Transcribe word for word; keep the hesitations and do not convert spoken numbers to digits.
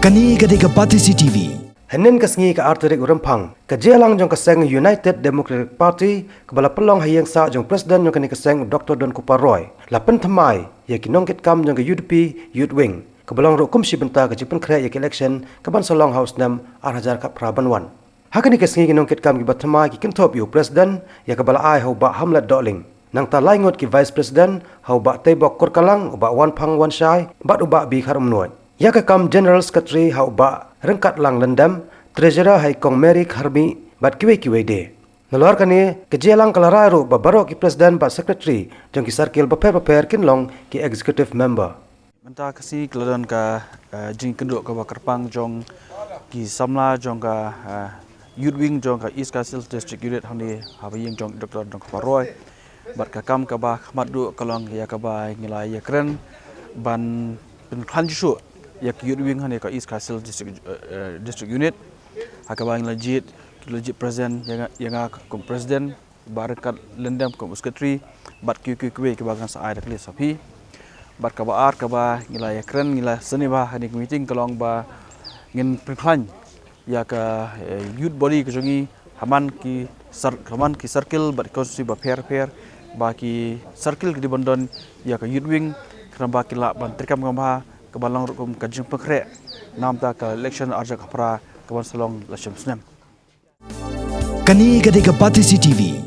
Kane ka dei ka Batesi T V. Hynnin ka sngi ka ar tarik u Rymphang, ka jingïalang jong ka seng United Democratic Party kaba la pynlong ha ïing sah jong President jong kane ka seng u Doctor Donkupar Roy la pynthymmai ïa ki nongkitkam jong ka U D P Youth Wing, kaba long ruh kum shi bynta ka jingpynkhreh ïa ka election kaban sa long ha u snem ar hajar khatphra ban wan. Ha kane ka sngi ki nongkitkam kiba thymmai ki kynthup ïa u President, ïa kaba la ai ha u Bah Hamlet Dohling. Nangta lai ngut ki Vice President, ha u Bah Teibok Kurkalang, u Bah Wanphang Wanshai bad u Bah B Kharumnuid. Ïa ka kam General Secretary ha u Bah Ryngkatlang Lyndem, Treasurer ha i Kong Mary Kharmih bad kiwei kiwei de. Nalor kane, ka jingïalang ka la rai ruh ba baroh ki President bad Secretary jong ki circle bapher bapher kin long ki Executive Member. Mynta ka sngi ka la don ka, eh, jingïakynduh kaba kyrpang jong ki samla jong ka, eh, Youth Wing jong ka East Khasi Hills District Unit hangne haba ïing jong Doctor Donkupar Roy. Bad ka kam kaba khmat duh ka long ïa kaba ngi la ïakren ban pynkhlaiñ shuh ïa ka Youth Wing hangne ka East Khasi Hills District, eh, eh, District Unit. Ha kaba ngi la jied, ngi la jied present ïa nga, ïa nga kum President, Bah Ryngkatlang Lyndem kum Secretary, bad kiwei kiwei kiba ngan sa ai da ka list ha phi. Bad kaba ar kaba ngi la ïakren, ngi la sngewbha ha kane ka meeting ka long ba ngin pynkhlaiñ ïa ka, eh, youth body ka jong ngi ha man ki cir-, ha man ki circle bad constituency bapher bapher, ba ki circle ki dei ban don ïa ka Youth Wing, khnang ba kin lah ban treikam kham bha, kaba long ruh kum ka jingpynkhreh namar ka election ar hajar khatphra kaban sa long la shem snem. Kane ka dei ka Batesi T V.